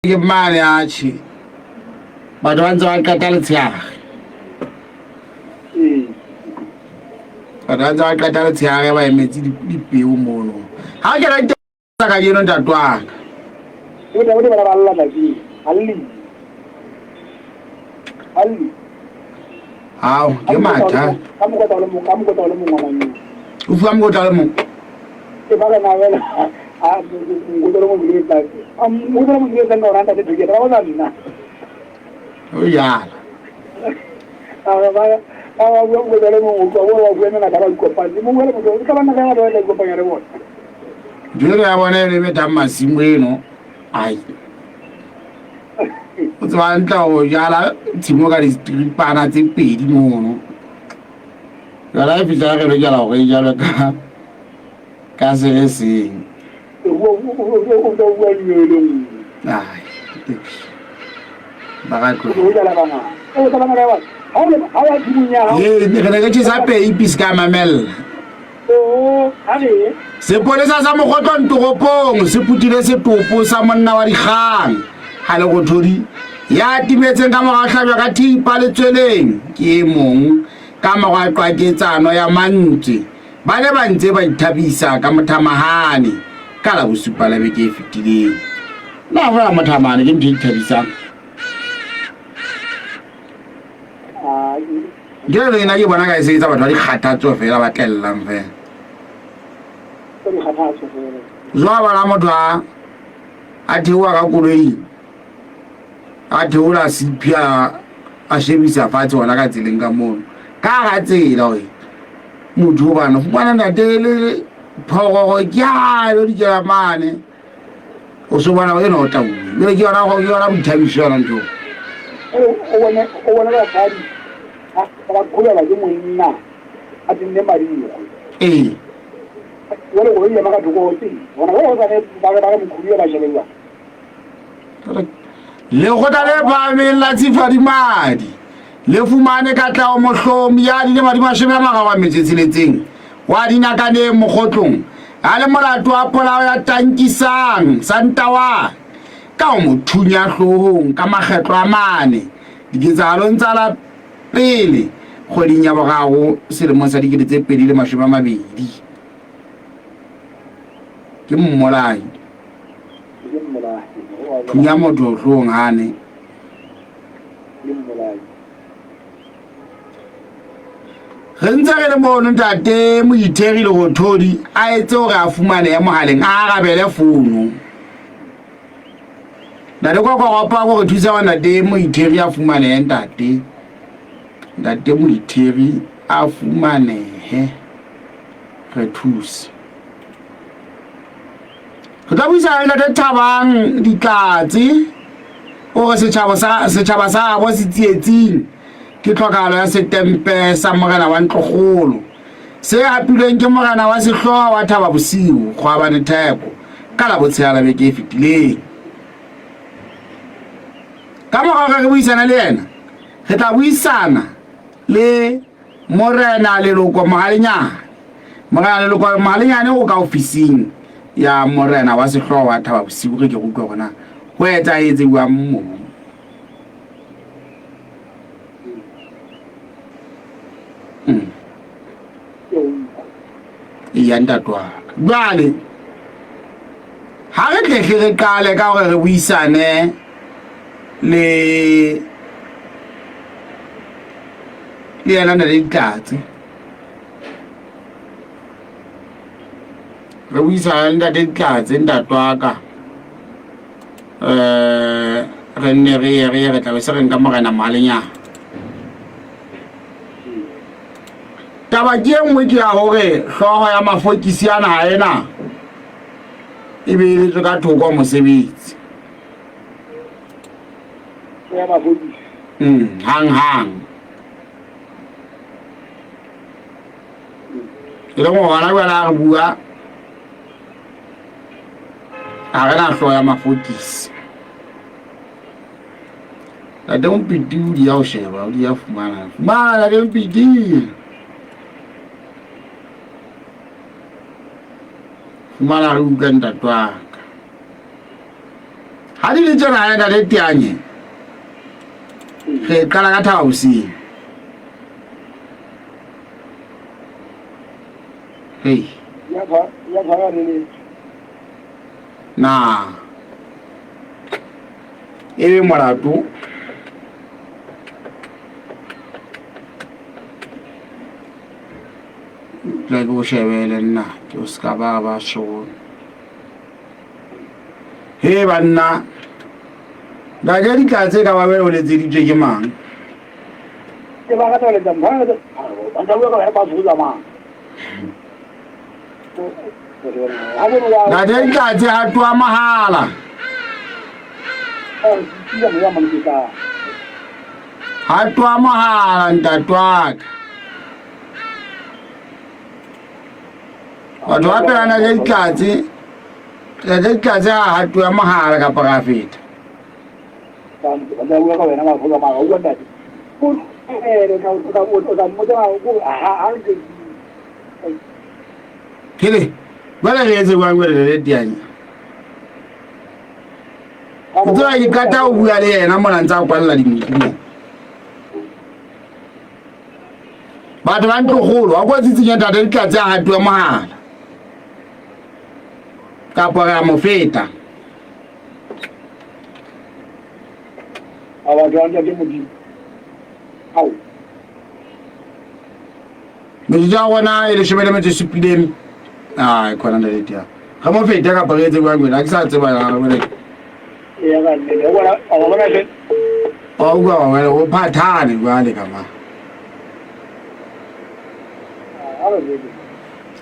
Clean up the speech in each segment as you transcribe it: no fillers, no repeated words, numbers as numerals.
Ke mane atjhe. Batho ba ntse ba qeta letshehare. Batho ba ntse ba qeta letshehare ba emetse dipeo mono. Ha ke rata kajeno ntate wa ka. Ao, ke matha. O fuwa mokotla le mong. O jala. Ntho eno ya bona eno e bethang masimo eno. Ai. O tseba hantle ho jala tshimo ka distripana tse pedi mono. Jala e fihla re lokela hore e jalwe ka ka se le seng. Ai, ba ka tlo. Ee, re ne re tjhesa peipi se ka mamella. Sepolesa sa Mokgotlong toropong se putile setopo sa monna wa dikgang ha Lerothodi ya timetseng ka mora ho hlabjwa ka thipa letsweleng ke e mong ka mora qwaketsano ya mantswe ba ne ba ntse ba ithabisa ka mothamahane ka la bosupa la beke e fetileng. Na fela mothamahane ke ntho e ithabisang? Ke re nna ke bona ka e sebetsa batho ba dikgathatso fela ba tlellang fela. Jwa bona motho a a theoha ka koloing a theola sepi a a shebisa fatshe hona ka tseleng ka mono ka hara tsela hore motho o bana fumana ntate le phororo ke a lo dikela mane o so bona ena o tauwe jale ke yona ke yona boithabiso yona ntho o bone basadi ba qhobelwa ke monna a tenne marikgwe ee jale koloi ema ka thoko tse gona jale gosane ba re mokhubile ba shebelwa. Lekgotla le phahameng la Tshifadimadi le fumane Katleho Mohlomi ya dilemo di 36 wa Dinakaneng Mokgotlong a le molato wa polao ya Tankisang Santawane ka ho mo thunya hloohong ka makgetlo a mane diketsahalong tsa la pele kgweding ya boraro selemong sa 2020. Ke mmolai. Thunya motho hloohong hane. Re ntse re le mono ntate Moitheri Lerothodi a etse hore a fumanehe mohaleng a arabele founu. Ntate Kokoropa ko re thusa hore ntate Moitheri a fumanehe ntate. Ntate Moitheri a fumanehe re thuse. Re tla buisana le ntate Thabang Ditlatse o re setjhaba sa setjhaba sa habo se tsietsing ke tlhokahalo ya setempe sa morena wa ntlokgolo se hapilweng ke morena wa sehlooho wa Thaba Bosiu Kgwabane Theko ka la botshehala beke e fetileng. Ka mora hore re buisane le yena, re tla buisana le Morena Leloko Mohalenyane. Morena Leloko Mohalenyane o ka ofising ya morena wa sehlooho wa Thaba Bosiu re ke re utlwe hore na ho etsahetse jwang moo. Mm. Eya ntate wa ka. Jwale ha re tle hle re qale ka hore re buisane le le yena ne le ditlatse. Re buisana le ntate Ditlatse ntate wa ka. Eh re nne re ye re ye re tla be se re nka morena Mohalenyana. Taba ke e nngwe ke ya hore hlooho ya mafokisi a naha ena e beeletswe ka thoko mosebetsi. Ya mafokisi. Hang hang. E leng hore hona jwale ha re bua ha re na hlooho ya mafokisi. Ntate Mpiti o di ya ho sheba, o di ya fumana. Fumana Ntate Mpiti. Fumana re utlwa ntate wa ka. Ha di le tjena ha ntate Teanye. Re qala ka thaba bosiu. Hey. Ya ba ya ba re Na. E be molato. Tla ke o shebele nna ke o ska ba ba shona. He banna. Ntate Ditlatse ka ba bele o letseditswe ke mang? Ke ba rata ho letsa ba ba tla bua ka wena ba bua mang? Ntate Ditlatse ha toa mahala. Ha toa mohala ntate wa ka. Batho ba pela ntate Ditlatse. Ntate Ditlatse ha hatoa mohala kapa ra feta. Kele, jwale re etse jwang jwale le Teanya? O tseba ke qeta ho bua le yena mona ntse a kwalla dinku mo. Batho ba ntlokgolo, wa kwa tsitsinya ntate Ditlatse a hatuwa mohala. Kapa re a mo feta. A batho ba ntate Modimo. Ao. Metsotso ya rona e leshome le metso e supileng. Ai, khona ntate Teanya. Re mo fete kapa re etse jwang wena? Ha ke sa tseba na re bone. Ya ka nnete. O bona, wa bona se? Wa utlwa wa wena o phathane jwale ka ma.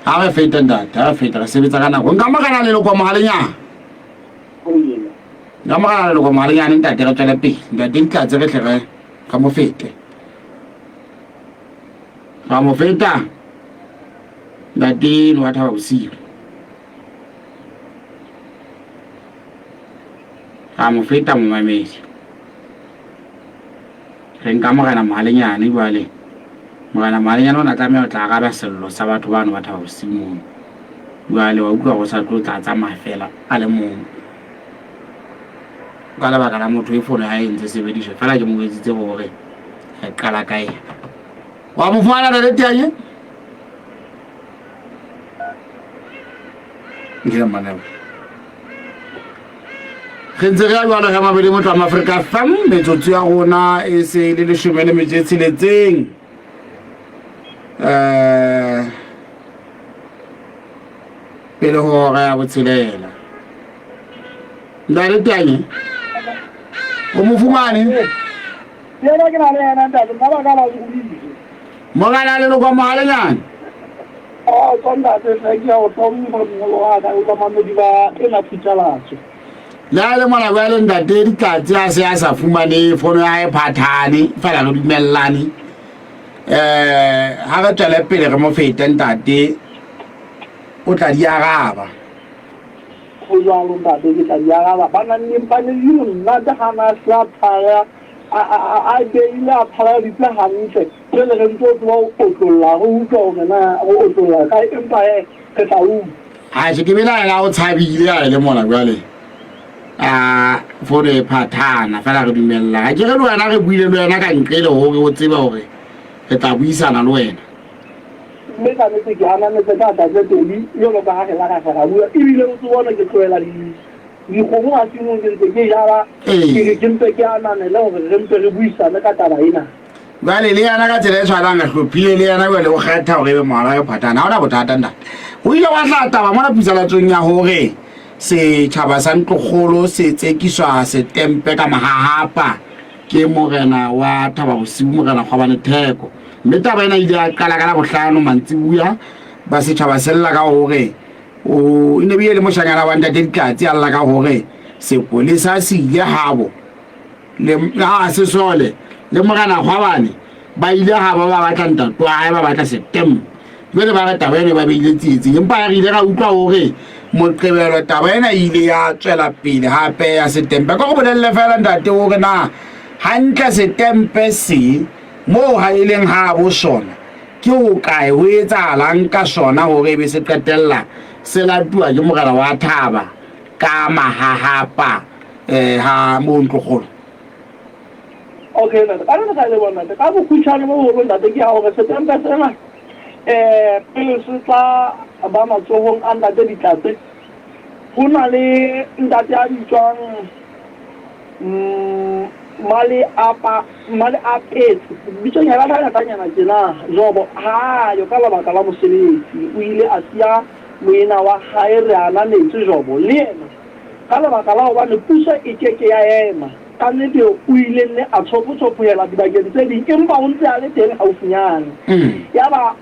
Ha re fete ntate, ha re fete re sebetsa ka nako. Nka mogana leloko mohalenyana. Nka mogana leloko mohalenyana ntate re tswele pele. Ntate Ntlatse re tle re re mo fete. Ra mo feta. Ntate wa thaba bosiu. Ra mo feta momamedi. Re nka Morena Mohalenyane jwale. Morena Mohalenyane o na tlameha ho tla araba sello sa batho bano ba thaba bosiu mono. Jwale wa utlwa ho sa tlo tla tsamaya fela a le mong. Ka lebaka la motho e fono ya hae e ntse sebediswa fela ke mo jwetsitse hore re qala ka ena. Wa mo fumana Ntate Teanye? Nkile mmaneo. Re ntse re ya jwalo ge mabedi motho wa Mafrika FM metsotso ya rona e se e le leshome le metso e tsheletseng. Eh pele ho hora ya botshelela. Ntate Teanye o mo fumane? Yena ke na le yena ntate, nna ba ka ba sokodise. Morena leloko mohalenyane. Oh, tswa ntate, hle ke ya o hlompha mongolo wa ka, o tla mamedi ba ena phuthalatso. Le ha e le mona jwale ntate Ditlatse a se a sa fumane fono ya hae phathane fela re dumellane. Eh ha re tswele pele re mo fete ntate o tla di araba. Ho jwalo ntate, ke tla di araba. Ba nanneng ba ne di monate ha na se a phara a beile a pharaditse hantle. Jwale re ntse o tseba ho otlolla re utlwa hore na re otlolla kae empa he re tla utlwa. Atjhe ke belaela o tshabile ha e le mona jwale. A fono e phathana fela re dumella. Ha ke re le wena re buile le wena ka nqele hore o tsebe hore re tla buisana le wena. Mme ka nnete ke ananetse ka tla tse pedi jwalo ka ha re la ra ra bua ebile o tsebone ke tlohela dikgomo masimong ke ntse ke jala ke re ke mpe ke ananele hore re mpe re buisane ka taba ena. Jwale le yena ka tsela e tshwanang re hlophile le yena jwale o kgetha hore ebe mohala e phathana. Ha hona bothata ntate. Ho ile wa hlaha taba mona puisalatsong ya hore setjhaba sa ntlokgolo se tsekiswa setempe ka mahahapa ke morena wa Thaba Bosiu, Morena Kgwabane Theko. Mme taba ena ile ya qala ka Labohlano mantsibuya ba setjhaba se lla ka hore o e ne bile le moshanyana wa ntate Ditlatse a lla ka hore sepolesa se ile habo le ha sesole le morena Kgwabane ba ile ha ba ba batla ntate wa hae ba batla setempe. Jwale ba re taba ena ba beile tsietsing, empa re ile ra utlwa hore Moqebelo taba ena e ile ya tswela pele hape ya setempe. Ka go bolelle fela ntate hore na hantle setempe se moo ha e leng ha bo sona ke ho kae ho etsahalang ka sona hore ebe se qetella se latuwa ke morena wa thaba ka mahahapa. um ha moo ntlokgolo. Okay ntate, ka re sa le bona ntate, ka bokhutshwane bo boholo ntate ke ya gore setempe sena um pele se tla ba matsohong a ntate Ditlatse, go na le ntate a bitswang Maleapa, Maleapetse, bitsong ya ba tanyana tjena, Jobo ha a yo ka lebaka la mosebetsi, o ile a siya moena wa hae re ananetse Jobo le yena ka lebaka la hobane puso e ke ke ya ema. Ka nnete o ile nne a tshopotshophohela dibakeng tse ding, empa o ntse a le teng haufinyane. Yaba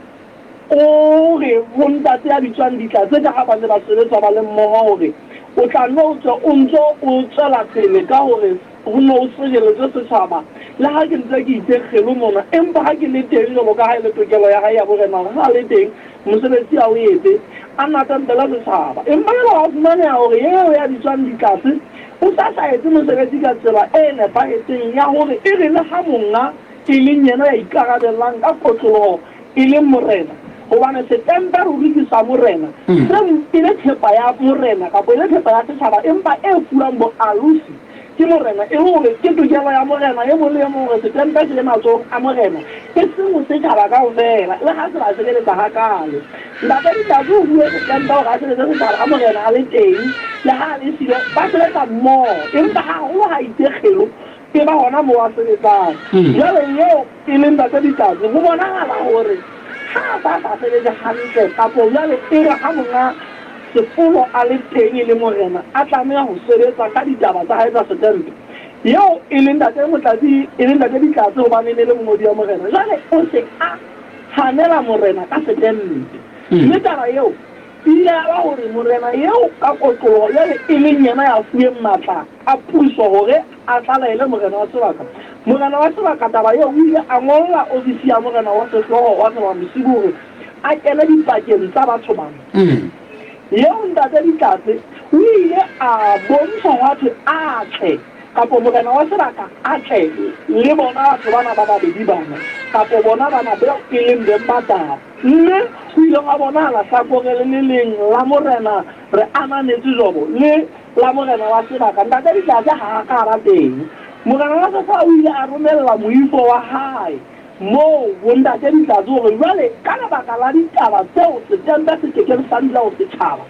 o re ho ntate ya bitswang Ditlatse, ka ha ba ne ba sebetsa ba le mmoho, hore o tla nne o tswe o ntso o tswela pele ka hore ho ne o sebeletse setjhaba, le ha ke ntse ke itse kgelo mona, empa ha ke le teng jwalo ka ha e le tokelo ya hae ya borena hore ha a le teng mosebetsi a o etse, a natantele setjhaba. Empa jwale hwa fumaneha hore eo ya bitswang Ditlatse o sa sa etse mosebetsi ka tsela e nepahetseng ya hore e re le ha monga e leng yena ya ikarabellang ka kotloloho e leng morena, hobane setempe ruri ke sa morena, se e le thepa ya morena kapa e le thepa ya setjhaba empa e fuwang boalosi ke morena, e le hore ke tokelo ya morena e mong le e mong hore setempe se be matsohong a morena, e seng ho setjhaba kaofela, le ha se ba sebeletsa hakaalo. Ntate Ditlatse o fuwe setempe hore a sebetse setjhaba ha morena a le teng le ha a le siyo, ba sebetsa mmoho, empa haholo ha itse kgelo E ba hona moo a sebetsang. Jwale eo e leng Ntate Ditlatse, ho bonahala hore ha a sa sa sebetse hantle, kapo jwale e re ha monga sefolo a le teng e le morena, a tlameha ho sebetsa ka ditaba tsa hae tsa setempe. Eo e leng Ntate Motlatsi, e leng Ntate Ditlatse hobane e ne e le mongodi wa morena, jwale o se a hanela morena ka setempe. Mme taba eo e ile ya ba hore morena eo ka kotloloho jwale e leng yena ya fuweng matla a puso hore a tla laele morena wa sebaka. Morena wa sebaka taba eo o ile a ngolla ofisi ya morena wa sehlooho wa Thaba-Bosiu hore a kene dipakeng tsa batho bana. Eo Ntate Ditlatse o ile a bontsha hwa thwe a tle kapo morena wa sebaka a tle le bona batho bana ba babedi bana kapo bona bana beo e leng beng ba taba. Mme ho ile hwa bonahala hlakore le le leng la morena re ananetse Jobo le la morena wa sebaka. Ntate Ditlatse ha a ka a ba teng. Morena wa Sefoa o ile a romella moifo wa hae moo ho Ntate Ditlatse hore jwale ka lebaka la ditaba tseo setempe se ke keng sa dula ho setjhaba,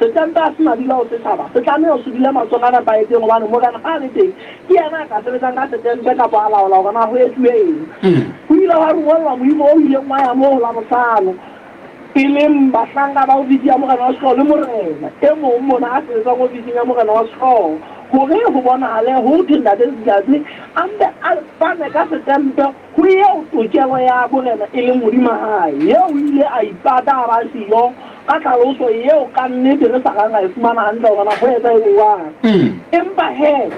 setempe ha se na dula ho setjhaba, se tlameha ho se dule matsohong a nepahetseng hobane morena ha a le teng ke yena a ka sebetsang ka setempe kapa a laola hore na ho etsuwe eng. Ho ile hwa rongwellwa moifo o ileng wa ya moo Labohlano. e leng bahlanka ba ofisi ya morena wa sehlooho le morena e mong mona a sebetsang ofising ya morena wa sehlooho, hore ho bonahale ho thwe Ntate Sejatshe a mpe a fane ka setempe ho eo tokelo ya borena e leng hodima hae. Eo o ile a ipata a ba siyo ka tlhaloso eo ka nnete re sa kang ra e fumana hantle hore na ho etsahetse jwang. Empa he,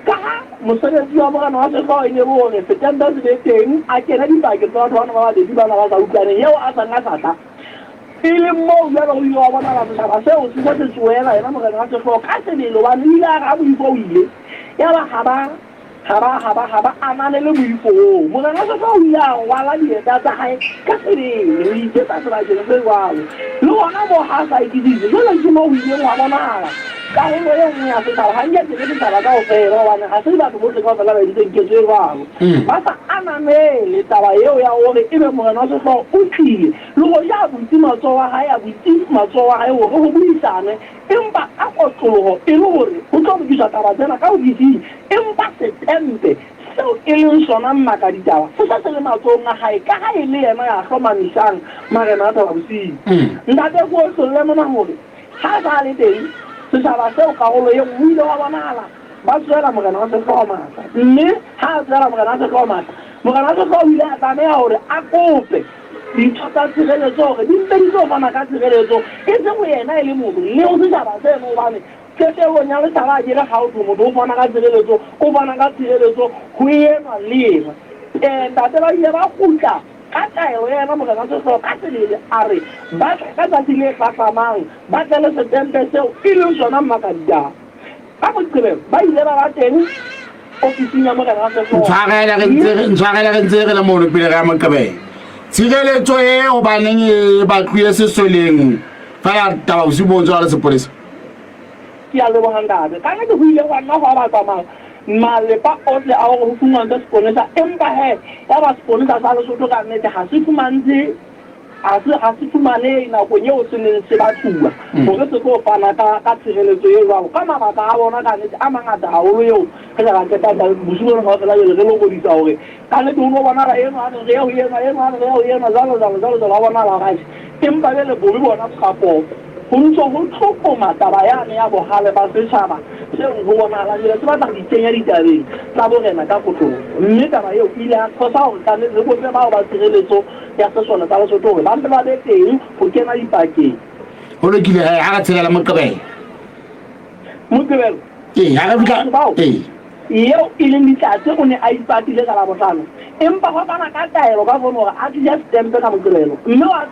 Ka ha mosebetsi wa morena wa sehlooho e ne e le hore setempe se be teng, a kene dipakeng tsa batho bana ba babedi bana ba sa utlwaneng, eo a sang a sa tla, e leng moo jwale ho ile hwa bonahala setjhaba seo se se se tsohela yena morena wa sehlooho ka sebele, hobane o ile a re ha moifo o ile, yaba ha ba, ha ba, ha ba, ha ba ananele moifo oo. Morena wa sehlooho o ile a rwala dieta tsa hae ka sebele ho iketsa sebakeng se jwalo. Le hona moo ha a sa iketsitse, jwale ke moo ho ileng hwa bonahala Karolo e nngwe ya setjhaba ga nke ke setjhaba kaofela, gobane ga se batho bohle kaofela ba entseng ketso e jwalo. Ba sa ananele taba eo ya hore ebe morena wa sehlooho o tlile, le hoja a butse matsoho a hae, a butse matsoho a hae hore ho buisanwe, empa ka kotloloho e le hore ho tlo lokiswa taba tsena ka ofising, empa setempe seo e leng sona mmakaditaba se se se le matsohong a hae, ka ha e le yena ya hlomamisang marena a Thaba-Bosiu. Ntate ke otlolle mona hore Ha a sa le teng, setjhaba seo karolo e nngwe ho ile hwa bonahala ba tsohela morena wa sehlooho matla. Mme ha a tsohela morena wa sehlooho matla, morena wa sehlooho o ile a tlameha hore a kope ditho tsa tshireletso hore di mpe di tlo fana ka tshireletso, e seng ho yena e le motho, le ho setjhaba seno, hobane qetellong ya letjhaba akere ha ho thwe motho o fana ka tshireletso, o fana ka tshireletso ho enwa le enwa. Ntate ba ile ba kgutla Ka taelo ya yena morena Sehlooho ka sebele a re ba tle ka tsatsi le hlahlamang, ba tle le setempe seo e leng sona Mmakaditaba. Ka Moqebelo ba ile ba ba teng ofising ya morena Sehlooho. Ntshwarele re ntse re ntshwarele re ntse re le mono pele re ya Moqebelo. Tshireletso e hobaneng e batluwe sesoleng fela taba bosiu bo ntse wa le sepolesa? Ke a leboha ntate. Ka nnete ho ile hwa nna hwa batlwa ma, malepa ohle a hore ho fumantshwe seponesa, empa he, yaba seponesa sa Lesotho ka nnete ha se fumantshe, ha se, ha se fumanehe nakong eo se neng se batluwa hore se tlo fana ka, ka tshireletso e jwalo. Ka mabaka a bona ka nnete a mangata haholo eo re ka ra qeta bosiu bona kaofela jwale re lokodisa hore Ka nnete ho no bonahala enwa a re re ye ho enwa, enwa a re re ye ho enwa, jwalo jwalo, jwalo jwalo, ha bonahala hore atjhe. Empa jwale bobe bona bo ka pota. Ho ntse ho tlokoma taba yane ya bohale ba setjhaba seo ho bonahalang jwale se batla ho ikenya ditabeng tsa borena ka kotloloho. Mme taba eo e ile ya qosa hore ka nnete re kope bao ba tshireletso ya sesole sa Lesotho hore ba mpe ba be teng ho kena dipakeng. Ho lokile he, ha re tshelela Moqebelo. Moqebelo? Ee, ha re fihla, ee. Eo e leng Ditlatse o ne a ipatile ka Labohlano, empa hwa fana ka taelo ka fono hore a tlise setempe ka Moqebelo, mme wa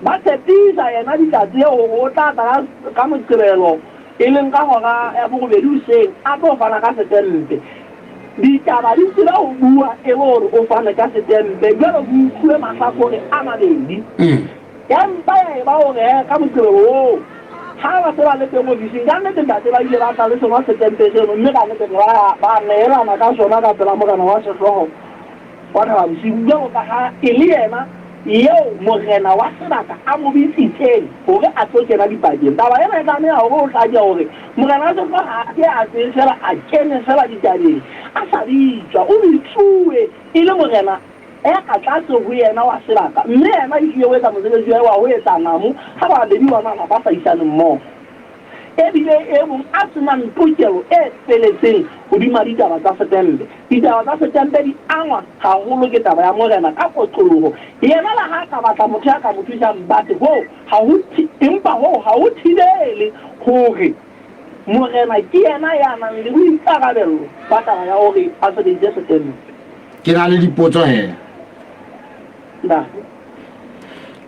ba tshepisa yena Ditlatse eo hore o tla tla ka Moqebelo e leng ka hora ya borobedi hoseng a tlo fana ka setempe. Ditaba di tsebe ho bua e le hore o fane ka setempe, jwale ho utluwe mahlakore a mabedi. Ya mpa ya eba hore he, ka Moqebelo oo, ha ba se ba le teng ofising, ka nnete ntate ba ile ba tla le sona setempe seno, mme ka nnete ba, ba neelana ka sona ka pela morena wa sehlooho wa Thababosiu, jwalo ka ha e le yena eo morena wa sebaka a mo bitsitseng hore a tlo kena dipakeng. Taba ena e tlameha hore ho hlake hore morena wa sehlooho ha a ke a tsebe feela a kene feela ditabeng a sa bitswa, o bitsuwe e le morena Ea ka tlase ho yena wa sebaka, mme yena ehlile o etsa mosebetsi wa hae wa ho etsa namo ha babedi ba malapa ba sa isane mmoho. Ebile e mong a se nang tokelo e feletseng hodima ditaba tsa setempe. Ditaba tsa setempe di angwa haholo ke taba ya morena ka kotloloho. Yena le ha a ka batla motho ya ka mo thusang, but hoo ha ho empa hoo ha ho thibele hore morena ke yena ya nang le boikarabello ba taba ya hore a sebedise setempe. Ke na le dipotso he. Ntate.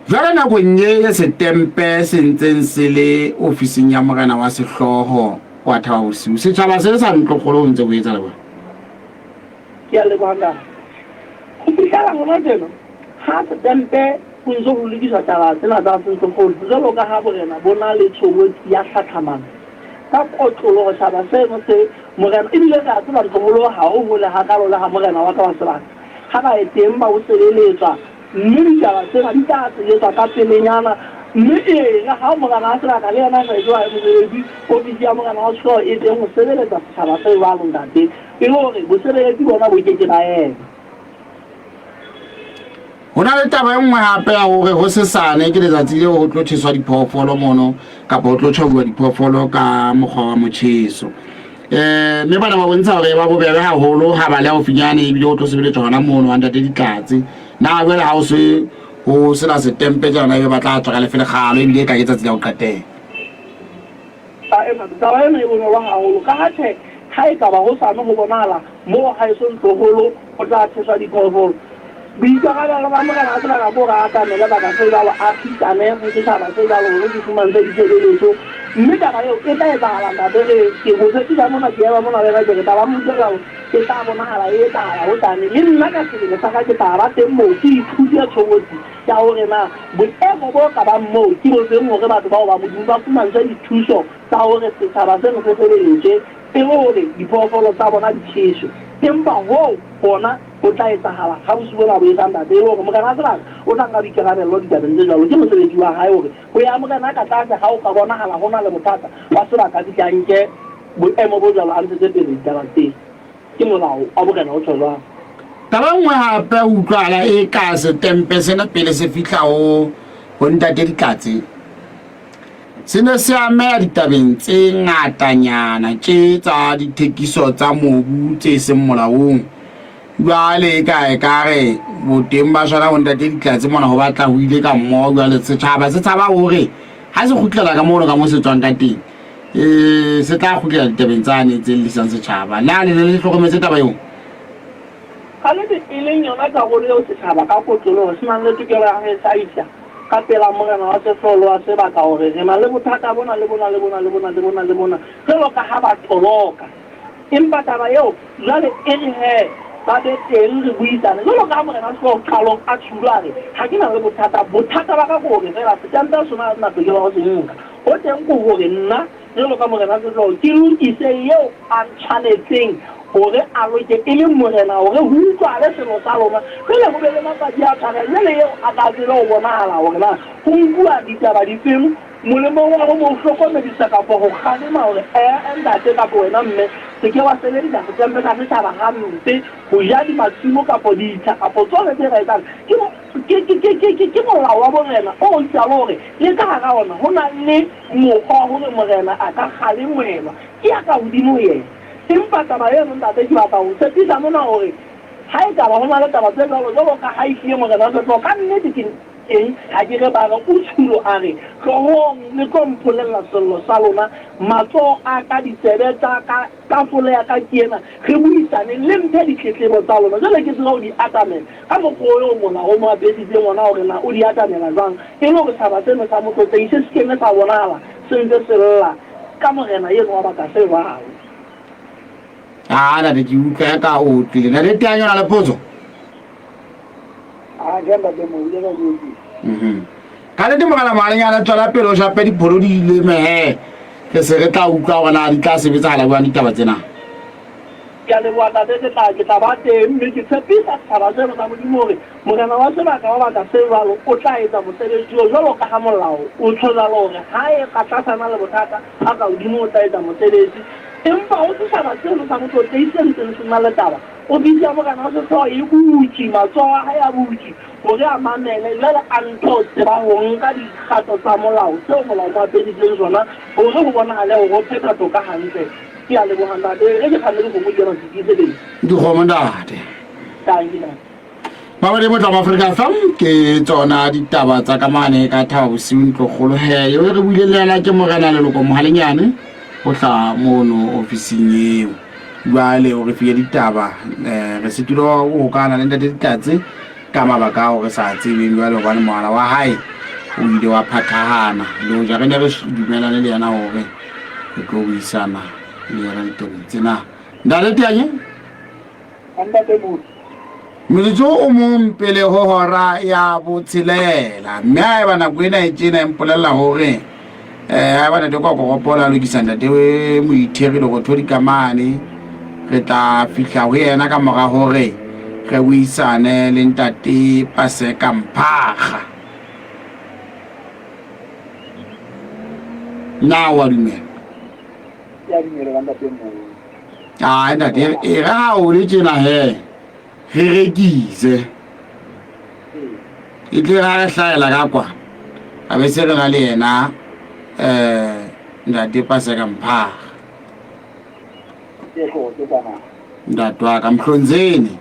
Jwale nakong ye ye setempe se ntseng se le ofising ya morena wa sehlooho wa Thaba Bosiu, setjhaba se sa Ntlokgolo ho ntse ho etsa le bona? Ke a leboha ntate. Ho fihlela hona tjena, ha setempe ho ntse ho lokiswa taba tsena tsa Sentlokgolo, jwalo ka ha borena bo na le tshobotsi ya tlhatlhamano, ka kotloloho tjhaba seno se Morena, ebile re a tseba ntloholo ha o hole hakalo le ha morena wa ka wa sebaka. Ha ba ye teng ba o sebeletswa, mme ditaba tsena di tla sebetswa ka pelenyana. Mme ere ha morena wa sebaka le yena a sa etse wa hae mosebetsi, ofisi ya morena wa sehlooho e teng ho sebeletsa setjhaba se jwalo, ntate, e le hore bosebeletsi bona bo ke ke ba ema. Ho na le taba e nngwe hape ya hore hosesane ke letsatsi leo ho tlo tjheswa diphoofolo mono kapa ho tlo tjhabuwa diphoofolo ka mokgwa wa motjheso. Um mme bana ba bontsha hore e ba bobebe haholo ha ba le haufinyane ebile ho tlo sebeletswa hona mono wa ntate Ditlatse. Na jwale ha o se ho sena setempe tjena ebe ba tla tswa ka lefe lekgalo ebile e ka ke tsatsi la ho qetela. Taba ena e bonolo haholo ka ha tjhe ha e kaba hosane ho bonahala moo haeso ntloholo ho tla tjheswa diphoofolo. Boikarabelo ba morena wa sebaka ke hore a atamele baka se jwalo, a thusane ho setjhaba se jwalo hore se fumantshwe ditshebeletso. Mme taba eo e tla etsahala ntate re ke ho tshepisa mona ke ema mona le wena ke re taba ya Moqebelo e tla bonahala e etsahala hosane. Le nna ka sebele sa ka ke tla ba teng moo ke ithute tshobotsi ya hore na boemo bo ka bang moo ke bofeng hore batho bao ba Modimo ba fumantshwe dithuso tsa hore setjhaba seno se sebeletswe e le hore diphoofolo tsa bona di tjheswe. Empa hoo hona ho tla etsahala ha bosiu bona bo esa, Ntate, e le hore Morena wa sebaka o tla nka boikarabello ditabeng tse jwalo. Ke mosebetsi wa hae hore ho ya Morena ka tlase ha ho ka bonahala ho na le bothata wa sebaka a fihle a nke boemo bo jwalo a ntshetse pele ditaba tseo. Ke molao wa borena o tjho jwalo. Taba e nngwe hape ho utlwahala eka setempe sena pele se fihla ho ho Ntate Ditlatse se ne se ameha ditabeng tse ngatanyana tje tsa dithekiso tsa mobu tse seng molaong. Jwale e ka ekare boteng ba sona ho Ntate Ditlatse mona ho batla ho ile ka mmoho. Jwale setjhaba se tshaba hore ha se kgutlela ka mono ka mo se tswang ka teng um se tla kgutlela ditabeng tsane tse llisang setjhaba. Na le ne le hlokometse taba eo? Kannete e leng yona karolo eo setjhaba ka kotloloho se nang le tokelo ya ho e hlahisa ka pela morena wa sehlooho le wa sebaka hore re na le bothata bona le bona le bona le bona le bona le bona jwalo ka ha ba toloka. Empa taba eo jwale e re he ba be teng re buisane jwalo ka ha morena wa sehlooho qalong a tjhulo a re ha ke na le bothata, bothata ba ka ke hore feela setempe sona ha se na tokelo ya ho se nka. Ho teng ke hore nna jwalo ka morena sehlooho ke lokise eo a ntshwanetseng hore a loke e le morena hore ho utlwahale selo sa lona. Jwale ho be le matsatsi a tshwarelo jwale eo a tla tsebe ho bonahala hore na ho nkuwa ditaba difeng molemong wa ho mo hlokomedisa kapa ho kgalema hore ee ntate kapa wena mme se ke wa sebedisa setempe sa setjhaba hampe ho ja dimasimo kapa ditsha kapa tsohle tse ka etsang. Ke Ke, ke, ke, ke, ke, ke molao wa borena o jwalo hore le ka hara ona ho na le mokgwa wa hore morena a ka kgalemelwa. Ke ya ka hodimo ho yena. Empa taba eno, ntate, ke batla ho tshepisa mona hore ha ekaba ho na le taba tse jwalo, jwalo ka ha ehlile morena wa sehlooho, ka nnete ke teng, ha ke re ba re o tshilo, a re, Tlohong le tlo mpolella sello sa lona, matsoho a ka, ditsebe tsa ka, Tafole ya ka ke ena, re buisaneng, le mphe ditletlebo tsa lona. Jwale ke tseba ho di atamela ka mokgwa oo molao o mo apesitseng wona, hore na o di atamela jwang, e le hore tjhaba seno sa Motlotlehi se se kene sa bonahala se ntse se lla ka morena eno wa baka se jwalo. Ah, ntate, ke utlwa eka o tlile. Ntate Teanyo, o na le potso? Ah, ke ntate mo ile ka ke. Mhm. Ka nnete morena Moalenyana tswela pele o shape dipholo di leme he. Re se re tla utlwa hore na di tla sebetsahala jwang ditaba tsena. Ke a leboha ntate, ke tla ke tla ba teng mme ke tshepisa setjhaba seno sa Modimo hore morena wa sebaka wa baka se jwalo o tla etsa mosebetsi oo jwalo ka ha molao o tjho jwalo hore ha e ka tlasana le bothata a ka hodimo o tla etsa mosebetsi. Empa ho setjhaba seno sa Motlotlehi se ntseng se na le taba, Ofisi ya morena wa sehlooho e butšwe, matsoho a hae a butšwe hore a mamele, jwale a ntoo tseba ho nka dikgato tsa molao tseo molao o mo apesitseng tsona hore ho bonahale hore o phetha toka hantle. Ke a leboha, ntate. E re ke kgamme dikgomo di ema ke tiiseletse. Dikgomo, ntate. Tanki, ntate. Babadi bo tla Afrika FM ke tsona ditaba tsa ka mane ka thaba bosiu ntlokgolo he eo re buile le yena ke morena leloko mohalenyane o tla mono ofising eo jwale o re file ditaba um re setile ho hokana le ntate ditlatse ka mabaka ao re sa tsebeng jwale hobane mohala wa hae o ile wa phathahana le hoja re ne re dumelane le yena hore re tlo buisana le yena ditabeng tsena ntate teanye Motsotso o mong pele ho hora ya botshelela mme ha eba nako ena e tjena e mpolella hore um ha eba ntate kwa koropola a lokisa ntate moitheri lerothodi ka mane re tla fihla ho yena ka mora hore re buisane le ntate Paseka Mphaga. Na wa dumela? Ke a dumela ka ntate Mooi. Ai ntate e re ha o le tjena he re rekise. E tle ra re hlahela ka kwa. A be se re na le yena eh ntate Paseka Mphaga. Ke hlo ke tsana. Ntate wa ka Mhlonzeni.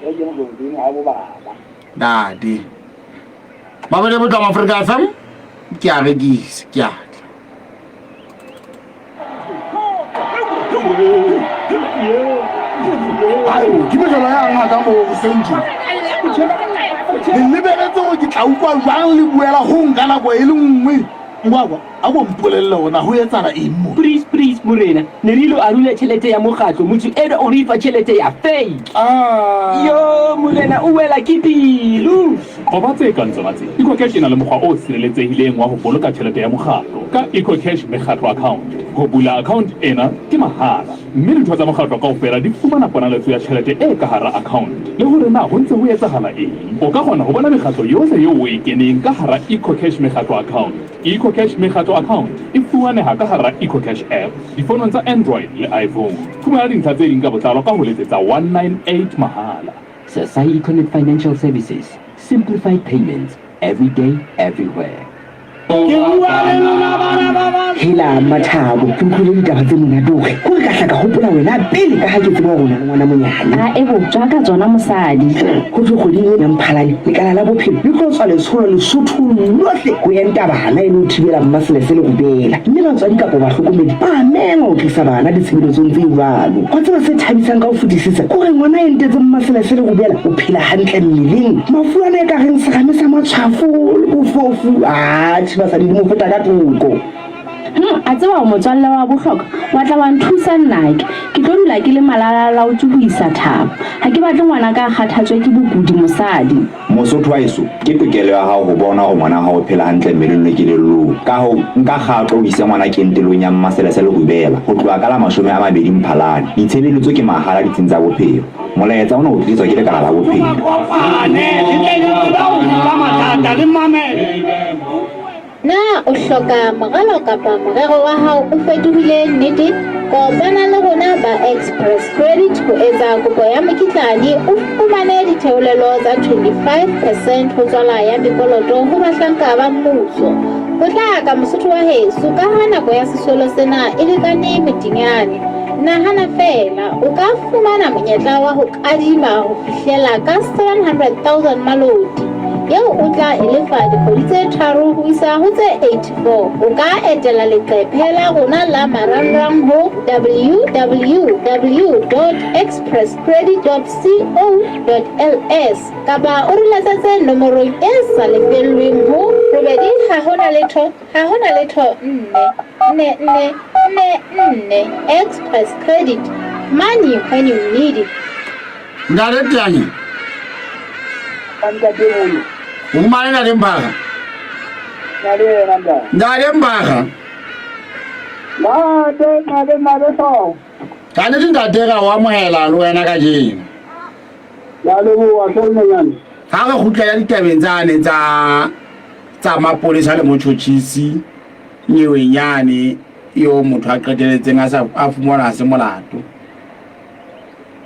Ke ke Mhlonzeni ha bo baba. Ntate. Mabele botla Afrika FM ke a rekisa ke a ke mejolo ya ngaka mo sentše le lebeletse gore ke tla utlwa jwang le buela gong ka nako e le nngwe ngwakwa a ko mpolelele gona go etsala eng mo Please, please, morena ne re ilo arula tšhelete ya mokgatlo motho enwa o re fa tšhelete ya fake Ah. yo morena o wela ke pelo Qoba tse kang tsona tse. EcoCash e na le mokgwa o sireletsehileng wa ho boloka tjhelete ya mokgatlo ka EcoCash Mekgatlo Account. Ho bula account ena ke mahala, mme ditho tsa mokgatlo kaofela di fumana ponaletso ya tjhelete e ka hara account le hore na ho ntse ho etsahala eng. O ka kgona ho bona mekgatlo yohle eo o e keneng ka hara EcoCash Mekgatlo Account. EcoCash Mekgatlo Account e fumaneha ka hara EcoCash app difonong tsa Android le iPhone. Fumana dintlha tse ding ka botlalo ka ho letsetsa 198 mahala. Sasai Econet Financial Services, simplified payments every day, everywhere. Hela Mmathabo, ke utlwile ditaba tse monate hore kore ka hla ka hopola wena pele ka ha ke tseba hore o na le ngwana monyane. A e bo tswa ka tsona mosadi. Ho thwe kgweding ena ya Mphalane, lekala la bophelo le tlo tswa letsholo Lesothong lohle ho enta bana e le ho thibela mmaselese le rubela. Mme batswadi kapa bahlokomedi ba a mengwa ho tlisa bana ditshebeletsong tse jwalo. Wa tseba se thabisang ka ho fetisisa ke hore ngwana a entetseng mmaselese le rubela o phela hantle mmeleng. Mafu ana e ka reng serame sa matshwafo le bofofu, atjhe basadi di mo feta ka thoko. Hmm, a tseba o motswalle wa bohlokwa wa tla wa nthusa nnake. Ke tlo dula ke le malalalaotswe ho isa thabo. Ha ke batle ngwana ka a kgathatswe ke bokudi mosadi. Mosotho wa heso, ke tokelo ya hao ho bona hore ngwana hao o phela hantle mmeleng le kelellong. Ka hoo, nka kgato o ise ngwana kentelong ya Mmaselese le Rubella ho tloha ka la 20 Mphalane. Ditshebeletso ke mahala ditsing tsa bophelo. Molaetsa ona o tliswa ke Lekala la Bophelo. Na o hloka moralo kapa morero wa hao o fetohile nnete? Kopana le rona ba Express Credit ho etsa kopo ya mokitlane o fumane ditheolelo tsa 25 percent ho tswala ya mekoloto ho bahlanka ba mmuso. Potlaka Mosotho wa heso ka ha nako ya sesolo sena e lekane modinyane. Nahana feela, o ka fumana monyetla wa ho kadima ho fihlela ka 700,000 maloti, eo o tla e lefa dikgwedi tse tharo ho isa ho tse 84. O ka etela leqephe la rona la marangrang ho www.expresscredit.co.ls kapa o re letsetse nomorong e sa lefellweng ho robedi ha ho na letho Ha ho na letho nne, nne, nne, nne, nne. Express Credit. Money when you need it. Ntate Teanye. Ntate Molo. O fumane Ntate Mbaga? Na le yena ntate. Ntate Mbaga. Ntate, ntate, ntate Hlooho. Ka nnete ntate ra o amohela le wena kajeno. Ke a leboha hle nonyane. Ha re kgutlela ditabeng tsane tsa tsa mapolesa le motjhotjhisi nyeweng yane eo motho a qeteletseng a sa a fumanwa a se molato.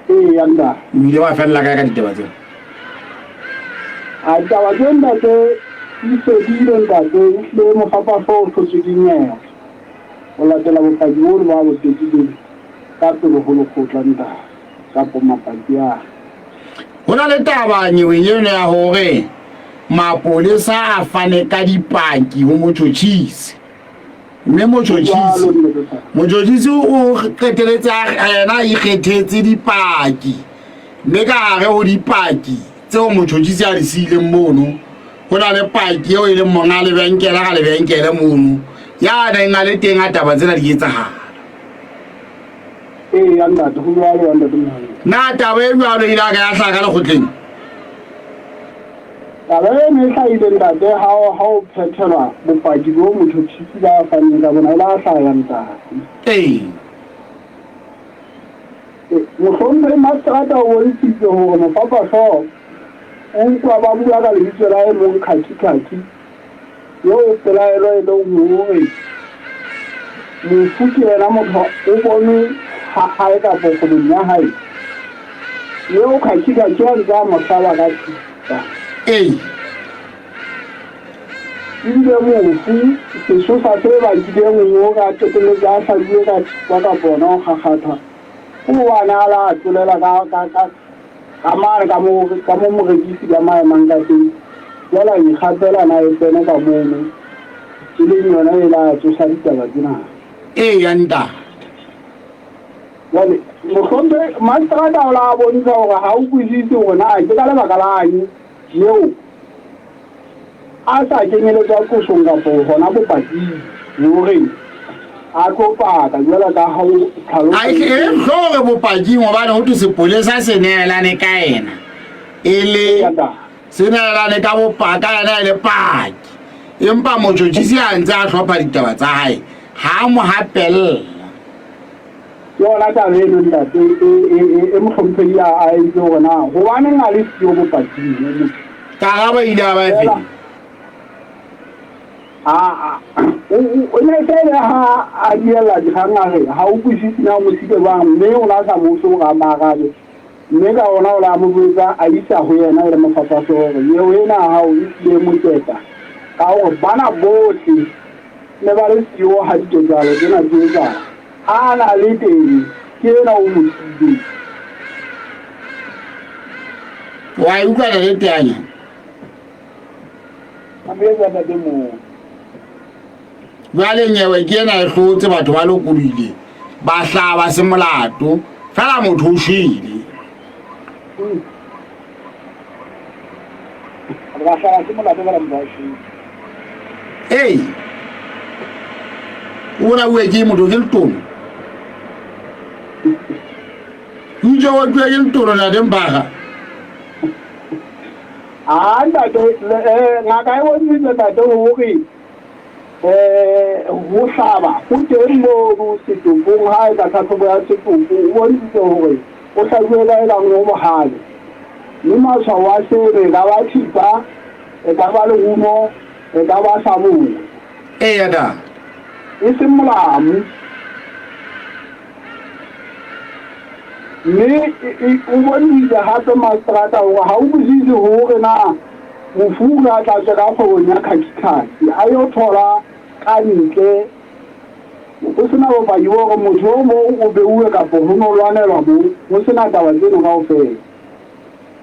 Ee ya ntate. O ile wa fella kae ka ditaba tseo? A ditaba tse ntate di fedile ntate, ehlile mofapahlo o hlotswe ke nyewe ho latela bopaki bo le ba bo tekileng ka pele ho lekgotla ntate. Kapo mapaki a. Ho na le taba nyeweng eno ya hore mapolesa a fane ka dipaki ho motjhotjhisi, mme motjhotjhisi motjhotjhisi o qeteletse yena a ikgethetse dipaki, mme ka hare ho dipaki tseo motjhotjhisi a di siileng mono ho na le paki eo e leng monga lebenkele ka lebenkele mono ya neng a le teng a taba tsena di etsahala. Ee, ya ntate, ho jwalo ya ntate Mohale. Na taba e jwalo e ile ya ka ya hlaha ka lekgotleng? Taba eno e hlahile ntate ha o ha o phethelwa bopaki bo motjhotjhisi ba faneng ka bona e la hlaha ya ntate. Ee. Mohlomphehi Mastrata o bontshitse hore mofapahlooho o utlwa ba bua ka lebitso la e mong Khakhi Khakhi eo pelaelo e leng hore mofu ke yena motho o bonwe ha hae kapa kgwebong ya hae eo Khakhi Khakhi a ntse a mo hlaba ka thipa. Ee. Ebile mofu sesosa se bakileng hore a qetelletse a hlabilwe ka thipa kapa hona ho kgakgathwa ke hobane a la a tlolela ka ka ka ka mane ka mo ka mo morekisi ka ma emang ka teng jwale a ikgapela na e tsene ka mono e leng yona e la tsosa ditaba tsena. Ee ya ntate. Jwale mohlomphe mastrata o la bontsha hore ha o kwisise hore na ke ka lebaka lang eo a sa kenyeletswa qosong kapo hona bopaking hore a tlo paka jwalo ka ha o tlhalosa. E hloke bopaking hobane ho thwe sepolesa se neelane ka ena e le se neelane ka bopaka yena e le paki, empa motjhotjhisi a ntse a hlopha ditaba tsa hae ha a mo hapella. Ke yona taba eno ntate e mohlomphehi a entse hore na hobaneng a le siyo bopaking motho. Karabo e ile ya ba efe? O ne se le ha a diella dikgang a re ha o kwisise na o mo sike jwang mme o ne a sa mo fe hore a mo arabe mme ka ona o la mo jwetsa a isa ho yena e le mofafaso hore nyewe ena ya hao e hlile moketa ka hore bana bohle ne ba le siyo ha diketsahalo tsena di etsahala. Ha a na le teng, ke ena o mo siileng. Wa e utlwa ntate Teanya? Mametse ntate moo. Jwale nyewe ke ena e hlotse batho ba lokolohile ba hlaha ba se molato fela motho o shwele. Ba hlaha se molato fela motho a shwele. Ee. O bolauwe ke motho ke letono. O itse o tluwe ke letono ntate Mphaga. A ntate eh, ngaka e bontshitse ntate hore eh ho hlaba ho teng mono setopong ha e ka tlhatlhobo ya setopo o bontshitse hore o hlajuwe ka e kang ho bohale mme matshwao a seno e ka ba thipa e ka ba lerumo e ka ba sabole Eya da. E seng molamu. Mme o bontshitse hape mastrata hore ha o utlwisise hore na mofu o ne a tla tswe ka kgwebong ya khakhikhakhi a yo thola ka ntle ho sena bopaki bo hore motho o mong o beuwe kapa ho no lwanelwa moo ho sena taba tseno kaofela.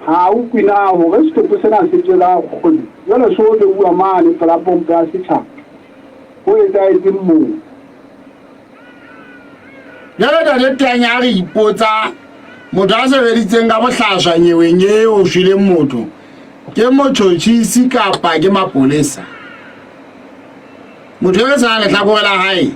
Ha a utlwe na hore setopo sena se tswe ka kgwebo jwale se o beuwa mane pela pompo ya setjhaba. Ho etsahetseng moo? Jwale Ntate Tanya a re ipotsa motho a sebeditseng ka bohlaswa nyeweng e o shweleng motho ke motjhotjhisi kapa ke mapolesa? Motho e re sa lehlakore la hae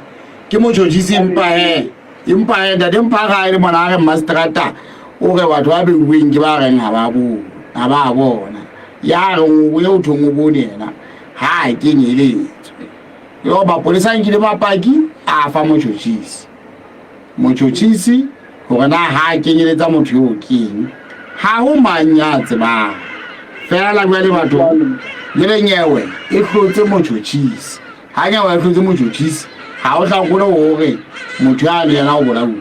ke motjhotjhisi empa he empa he ntate mpa ga e le mona a re mmaseterata o re batho ba beuweng ke ba reng ha ba bone ha ba bona ya reng o ye o thong o bone yena ha a kenyeletswe. Yo mapolesa a nkile mapaki a fa motjhotjhisi. Motjhotjhisi hore na ha a kenyeletsa motho eo keng ha ho mang ya tsebang. Feela jwale batho jwale nyewe e hlotse motjhotjhisi. Ha nyewe e hlotse motjhotjhisi ha o hlakole hore motho ya le yena o bolauwe.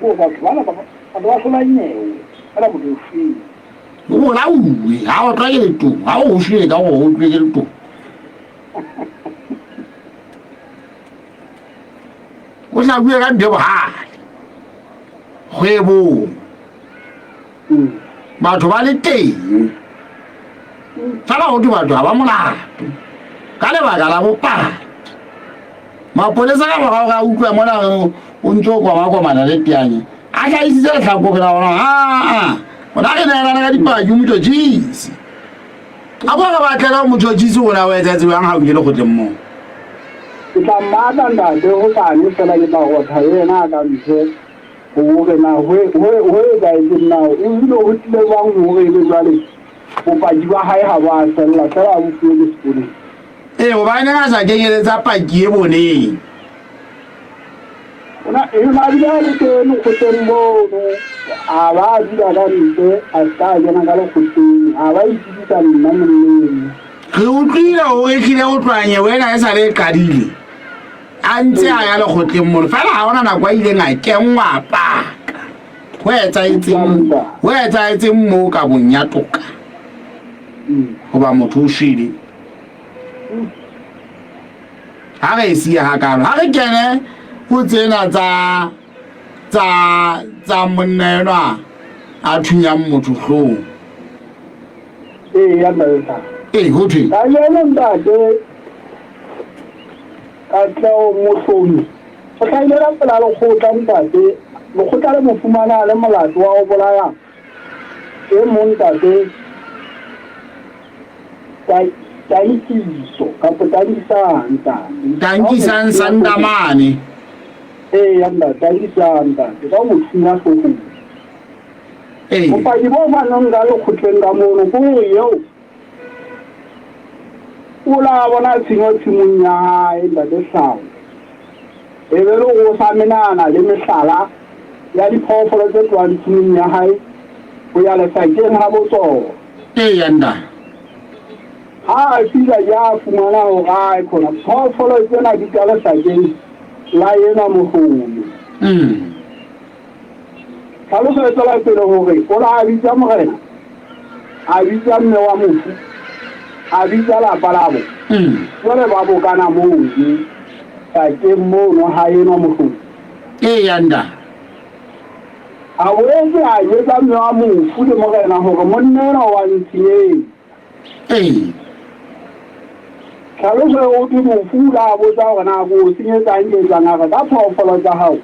Batho bana ba ba hlola nyewe fela motho o shwele. O bolauwe ha o tlwa ke letong ha o shwele ka gore o tlwe ke letong. O hlakuwe ka ntho e bohale kgwebong batho ba le teng fela go thwe batho ga ba molato ka lebaka la bopaki. Mapolesa ka morago ga utlwa mona o ntse o komakomana le teanye a hlahisitse lehlakore la ona aa ona re neelana ka dipaki o motšhotšhisi a ko re batlela o motšhotšhisi gona o etsa tsebang ga o ke lekgotleng moo. Ke tla mmatla ntate hosane fela ke tla rotha yena a ka mphe hore na ho etsahetseng na ebile ho tlile jwang hore ebe jwale bopaki ba hae ha bo a fella fela a bo fuwe ke seponesa. Ee, hobaneng a sa kenyeletsa paki e boneng? Ona a bile a le teng lekgotleng mono, a ba a dula ka ntle, a se ka a kena ka lekgotleng, a ba itsebisa nna monneng. Re utlwile hore ehlile ho tloha nyewe ena e sa le e qadile, a ntse a ya lekgotleng mono, feela ha hona nako a ileng a kenngwa paka. Ho etsahetseng, ho etsahetseng moo kabong ya toka? Hoba motho o shwele. Ha re e siya hakalo, ha re kene ho tsena tsa tsa tsa monna enwa a thunyang motho hlong. Ee, ya ntate. Ee, ho thwe. Kajeno ntate Katleho Mohlomi o hlahile ka pela lekgotla ntate. Lekgotla le mo fumana a le molato wa ho bolaya e mong ntate Tankiso kapa Tankisang ntate. Tankisang Sandamane. Ee ya ntate, Tankisang ntate ka ho mo thunya hloohong. Ee. Bopaki bo fanweng ka lekgotleng ka mono ke hore eo o la bona tshenyo tshimong ya hae ntate Hlao. E be le hore o sa menahana le mehlala ya diphoofolo tse tlohang tshimong ya hae ho ya lesakeng ha botsona. Eya ntate. Ha a fihla ya fumana hore ae khona phoofolo tsena di ka lesakeng la enwa mohlomi. Tlhaloso e tswela pele hore o la a bitsa morena, a bitsa mme wa mofu, a bitsa lapa labo. Jwale ba bokana mono sakeng mono ha enwa mohlomi. Eya ntate. A boetse a jwetsa mme wa mofu le morena hore monna enwa wa ntshenyetsa. Ee. Tlhaloso e ho thwe mofu o ile a botsa hore na ke o senyetsang ke etsang, a re ka phoofolo tsa hao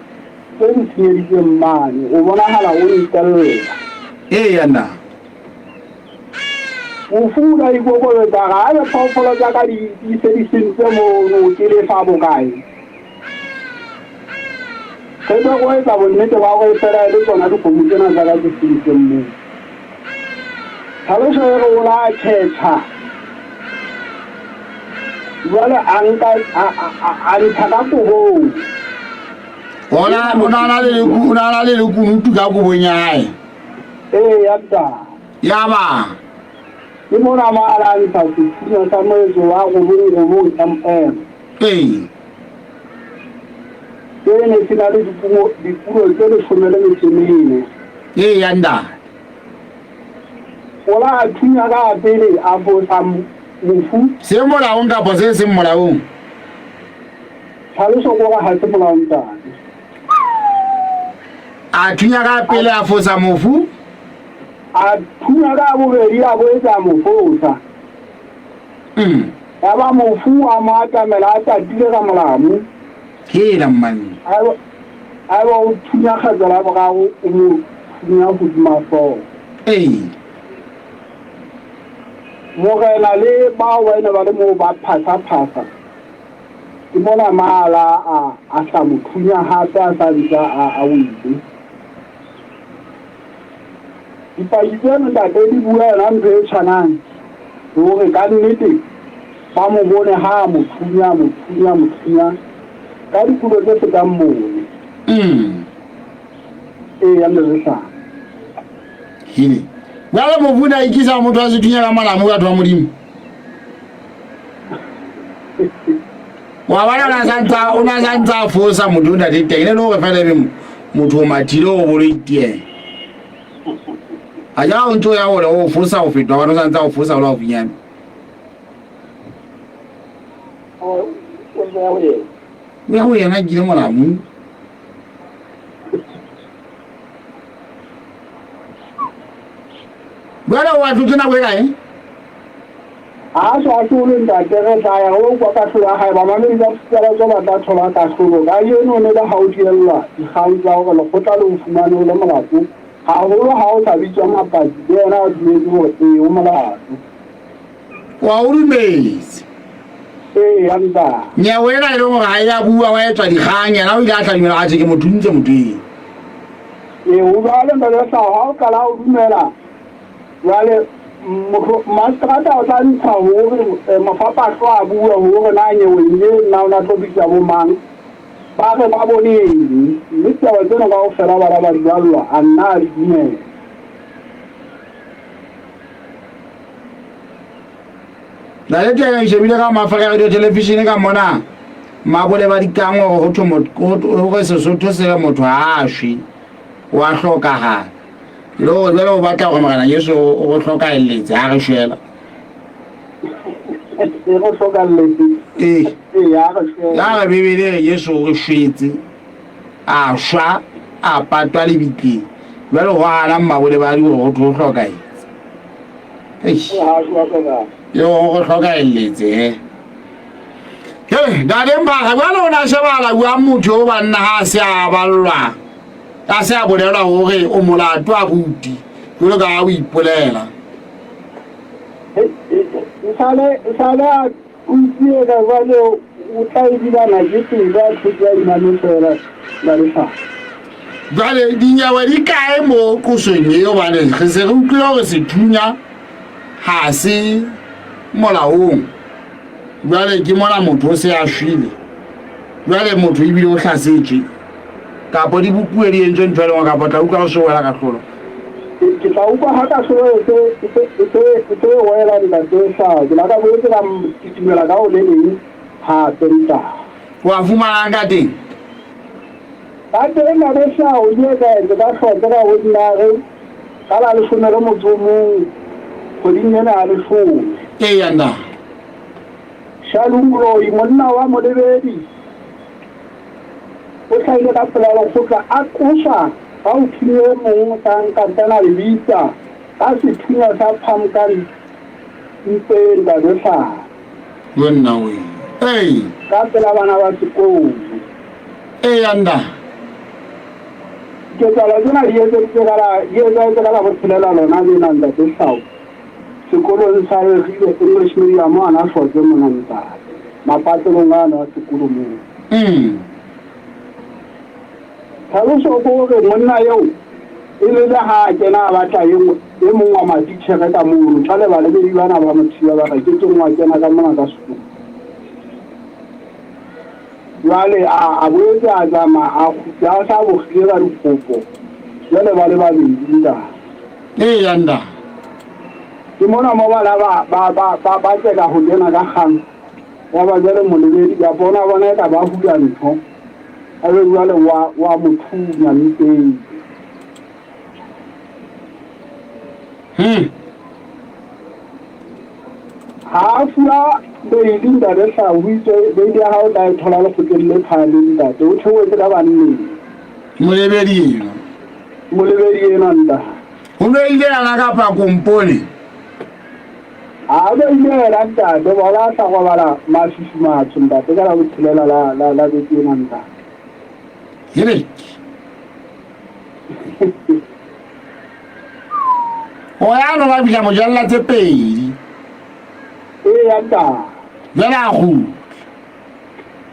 tse di senyeditseng mane, o bonahala o ntella. Eya na. Mofu o ne a ikokobetsa a re, Haebe phoofolo tsa ka di di se di sentse mono, ke lefa bokae? Re be ro etsa bonnete ba hore efela e le tsona dikgomo tsena tsa ka tse sentseng moo. Tlhaloso e re o la khetha. Jwale a nka a, a, a, a ntsha ka kobong. O na o na na le leku o na na le lekunutu ka kobong ya hae. Ee, ya ntate. Yaba. Ke mona mo a la ntsha sethunya sa moetso wa robong robong MM. Ee. Se ne se na le dikumo dikulo tse leshome le metso e mene. Ee, ya ntate. O la thunya ka pele a fosa mofu. Se molaong kapa se seng molaong? Tlhaloso ke gore ha se molaong ntate. A thunya ka pele a fosa mofu. A thunya ka bobedi a boetse a mo fosa. Yaba mofu a mo atamela a tatile ka molamu. Hela mmanne. A eba o thunya kgetlo la boraro o mo thunya hodima hlooho. Ee. Morena le bao ba ne ba le moo ba phasa-phasa. Ke mona maala a a hla mo thunya hape a sa ntse a a wele. Dipaki tseno ntate di bua yona ntho e tshwanang hore ka nnete ba mo bone ha a mo thunya, mo thunya, mo thunya ka dikulo tse fetang bone. Ee, ya Mzesana. Hele. Jwale mofu o ne a ikisa motho a sethunya ka molamu batho ba Modimo. Wa bona o ne a sa ntsa o ne a sa ntsa a fosa motho o ntate teng e le hore fela ebe motho o mathile o boloitieng. A ja o ntse o ya hole o fosa ho feta hobane o sa ntsa o fosa o le haufinyane. O ntse ya ho yena. O ya ho yena kile molamu. Jwale o ahlotse nako e kae? Ha a so ahlolwe ntate, re tla ya ho utlwa kahlolo ya hae. Bamamedi ba Phutsalatswa ba tla thola kahlolo. Kajeno ne le ha o diellwa dikgang tsa hore lekgotla le o fumane o le molato, haholo ha o sa bitswa mapaki, le yena a dumetse hore ee o molato. Wa o dumetse? Ee, ya ntate. Nyewe ena e leng hore ha e a bua wa etswa dikgang, yena o ile a tla dumela atjhe ke mo thuntse motho eo. Ee, o jwalo ntate Hlao, ha o qala o dumela Jwale motho maseterata o tla ntsha hore mofapahlo a bue hore na nyeweng e na o na tlo bitsa bo mang, ba re ba bone eng, mme ditaba tseno kaofela ba ba di ballwa, a nna a di dumela. Ntate Teng, ke shebile ka Maafrika Radio Television ka mona mabole ba dikang hore ho thwe hore Sesotho se re motho ha a shwe o a hlokahala. Le hore jwale o batla hore Morena Jesu o re hlokahelletse ha re shwela. E re hlokahelletse. Ee. Ee, ha re shwela. Ya re Bibele e re Jesu o re shwetse, a shwa, a patwa lebitleng. Jwale ho hana mmabole ba di hore ho thwe o hlokahetse. Eish. Ha shwa hlokahala. Yo o re hlokahelletse he. He, Ntate Mphaka, jwale o na shebahala jwang motho o banna ha a se a ballwa? A se a bolelwa hore o molato abuti, jwalo ka ha o ipolela. Esale esale a utsieka jwale o tla ebilana ke pelo a thotse a iname fela la lehlaba. Jwale dinyewe di kae mo qosong e hobane re se re utlwile hore sethunya ha se molaong. Jwale ke mona motho o se a shwele. Jwale motho ebile o hlasetswe. Kapo di bopuwe di entswe ntho e le nngwe kapo tla utlwa o se wela kahlolo. Ke tla utlwa ha kahlolo e se e se e se e se e wela ntate Hlao. Ke la ka boetse ka kitimela ka ho le leng hape ntate. Wa fumanang ka teng? Ka teng ntate Hlao di etsahetse ka hlotse ka ho nna re ka la leshome le motso o mong kgweding ena ya leshome. Eya nna. Shalom Moloi, monna wa molebedi, o hlahile ka pela lekgotla a qosa ka ho thunya e mong sa Nkantana Lebitla ka sethunya sa phamkang mpeng Ntate Hlaha. Yo nna we. Ei. Ka pela bana ba sekolo. Eya nna. Diketsahalo tsena di etseditse ka la di etsahetse ka la botshelela lona lena Ntate Hlao. Sekolong sa Rerile English Medium ana Hlotse mona ntate. Mapatlelong ano a sekolo moo. Tlhaloso ke hore monna eo e le le ha a kena a batla e e mong wa matitjhere ka mono, jwale balebedi bana ba mo thiba ba re ke keng wa kena ka mona ka sekolong. Jwale a a boetse a tsamaya a kgutla a sa bogile ka dikopo jwale ba le babedi ntate. Eya ntate. Ke mona mo bana ba ba ba ba ba tseka ho kena ka kgang. Ya ba jwale molebedi kapa ona bona eka ba hula ntho. A be jwale wa wa mo thunya mpeng. Ha a fuwa beili ntate Hlau, ho itswe beili ya hao o tla e thola lekgotleng le phahameng ntate. O theohetse ka banneng. Molebedi enwa. Molebedi enwa ntate. Ho beile yena kapa kompone? Ha beile yena ntate, bona a sa robala mafifi matsho ntate ka la botshelela la la la beke ena ntate. Hele. O ya no ba fihla mojalla tse pedi. Eya ntate. Jwale a kgutla.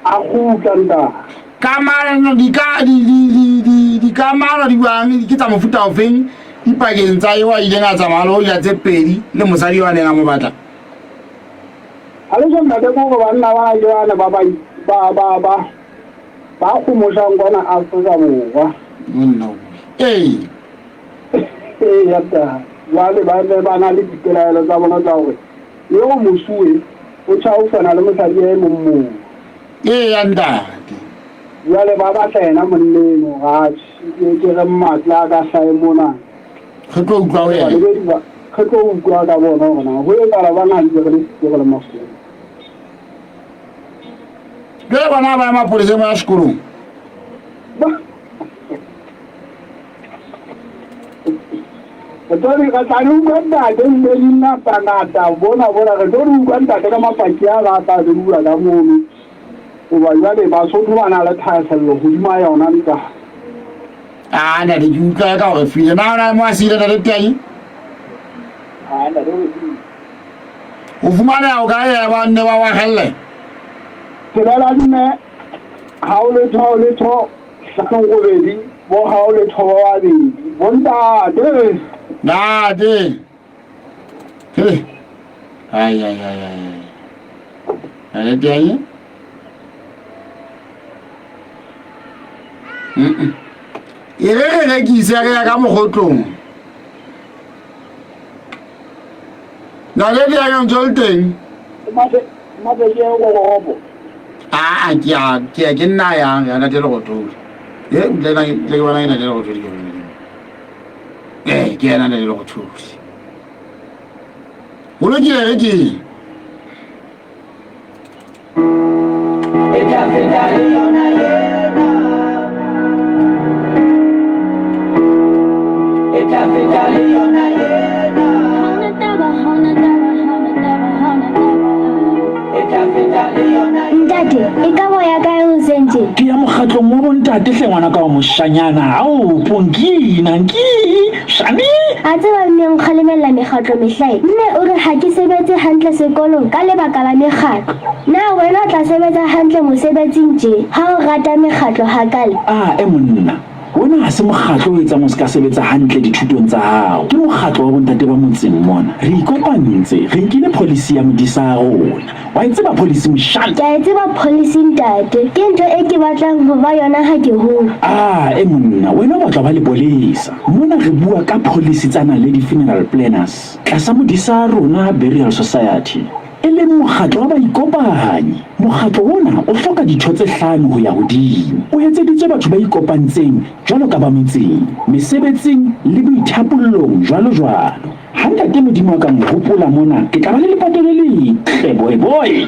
A kgutla ntate. Kamano di ka di di di di dikamano di bang ke tsa mofuta ofeng dipakeng tsa eo a ileng a tsamaya le ho ja tse pedi le mosadi eo a neng a mo batla. Ha le so ntate ke hore banna ba ke bana ba ba ba ba ba ba kgomosang kwana Afrika Borwa. Monna o. Ee. Ee ya ntate. Jwale ba ne ba na le dipelaelo tsa bona tsa hore eo mosuwe o tjhaufana le mosadi e mong mong. Ee ya ntate. Jwale ba batla yena monna eno atjhe ke re mmatla a ka hlahe mona. Re tlo utlwa ho yena. Balebedi ba re tlo utlwa ka bona hore na ho etsahala jwang ha ntse re le siko re le mafung. Jwale bona ba ya mapoleseng ba ya sekolong. Re tlo di re tla di utlwa ntate mme di ngata ngata bona bona re tlo di utlwa ntate ka mapaki a ba tla bua ka mono. Hoba jwale Basotho ba na le thahasello hodima yona ntate. Ah ntate ke utlwa ka hore file. Na o na le mo a siile ntate Teai? Ah ntate o file. O fumaneha o kae ya ba nne ba wa kgelle? Tshelela nne ha o letho ha o letho hlano robedi bo ha o letho ba babedi bo ntate. Ntate. Hey. Ai ai ai ai. Ntate Teai? Mm. E re re rekise re ya ka mogotlong. Ntate Teai o ntse o le teng? Aa ke a ke a ke nna yang ya ntate Lerothodi. E ntle na ke bona ke ntate Lerothodi ke bona. Eh ke yena ntate Lerothodi. Ho lokile re ke. E tla feta le yona ena. E tla feta le yona ena. Haona taba, haona taba, haona taba, haona taba. E tla feta le yona Ntate, e ka bo ya kae hoseng tje? Ke ya mokgatlong wa bontate hle ngwana ka wa moshanyana. Ao, Ponki, Nanki, Shani. A tseba mme o nkgalemella mekgatlo mehlae. Mme o re ha ke sebetse hantle sekolong ka lebaka la mekgatlo. Na wena o tla sebetsa hantle mosebetsing tje ha o rata mekgatlo hakale? A, e monna, ona ha se mokgatlo o etsang o se ka sebetsa hantle dithutong tsa hao. Ke mokgatlo wa bontate ba motseng mona. Re ikopantse, re nkile pholisi ya modisa a rona. Wa e tseba pholisi moshana? Ke a e tseba pholisi ntate. Ke ntho e ke batlang ho ba yona ha ke hola. A, e monna, wena o batla ho ba lepolesa. Mona re bua ka pholisi tsa Naledi Funeral Planners tlasa modisa a rona Burial Society, e leng mokgatlo wa baikopanyi. Mokgatlo ona o hloka ditho tse hlano ho ya hodimo. O etseditswe batho ba ikopantseng jwalo ka ba metseng, mesebetsing le boithapollong jwalo jwalo. Ha Ntate Modimo a ka nhopola mona, ke tla ba le lepato le letle, boy boy.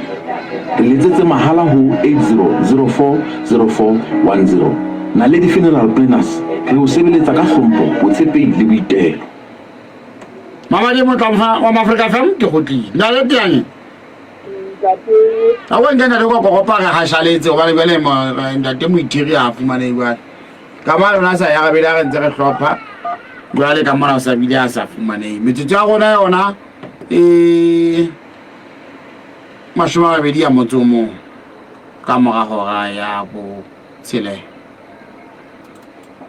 Re letsetse mahala ho 80040410. Naledi Funeral Planners, re o sebeletsa ka hlompho, botshepehi le boitelo. Mamadi Motlamfa wa Mafrika FM ke kgutlile. Ntate Teanye. Ntate. A wa ntate kwa kokopa re hashaletse hobane jwale ntate Moithiri ha fumanehe jwale. Ka mane ona sa ya rabele a re ntse re hlopha. Jwale ka mona o sa bile a sa fumanehe. Metsotso ya rona yona E 21 ka mora hora ya botshelela.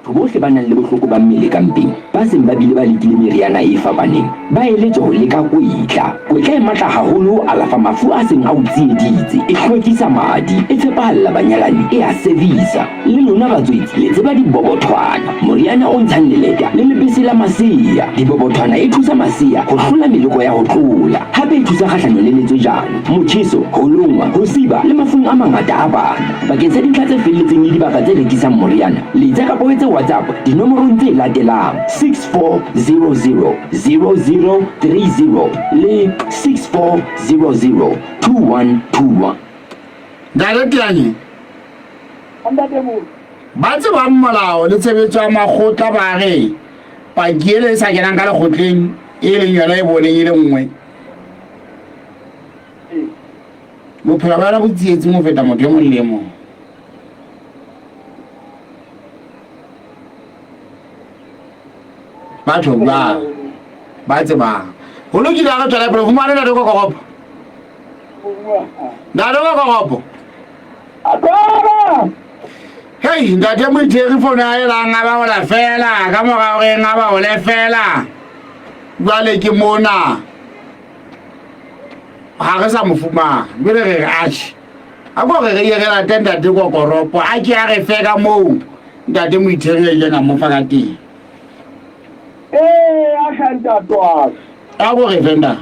Batho bohle ba nang le bohloko ba mmele ka mpeng, ba seng ba bile ba lekile meriana e fapaneng, ba eletswa ho leka kwetla. Kwetla e matla haholo ho alafa mafu a seng a o tsieditse, e hlwekisa madi, e tshepahalla banyalani, e a servisa. Le lona batswetsi le tseba dibobothwana, moriana o ntshang leleta le lebese la masea. Dibobothwana e thusa masea ho hlola meleko ya ho tlola. Hape e thusa kgahlanong le letswejana, motjheso, ho longwa, ho siba le mafung a mangata a bana. Bakeng sa dintlha tse felletseng le dibaka tse rekisang moriana, letsa kapa o etse WhatsApp dinomorong tse latelang, 6400 0030 le 6400 2121. Ntate Teanye. Ntate Molo. Ba tsebang molao le tshebetso ya makgotla ba re paki ele e sa kenang ka lekgotleng e leng yona e boneng e le nngwe bophelo ba yona bo tsietsing ho feta motho e mong le e mong. Batho ba ba tsebang ho lokile ha re tswela pele fumane ntate Kokoropo. Ntate Kokoropo. Hei ntate Moitheri fono ya elang a baola fela ka mora gore a baole fela jwale ke mona. Ga re sa mo fumana jale re re atšhe a ko re re ye re late ntate Kokoropo a ke a re fe ka moo ntate Moitheri a ileng a mo fa ka teng. Ee, a tlha ntate wa ka. A ko re fe ntate.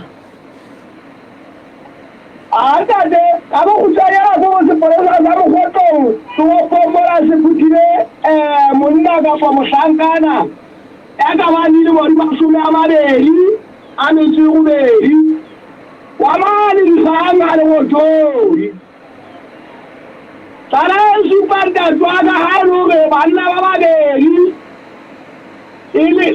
A ntate, ka bokgutshwanyana ko go sepolesa sa Mokgotlong toropong mola se phuthile um monna kapa mohlankana ya ka bang dilemo di 28 wa mane Dikgang a Lerothodi. Tlala e supa ntate wa ka ha e le hore banna ba babedi e le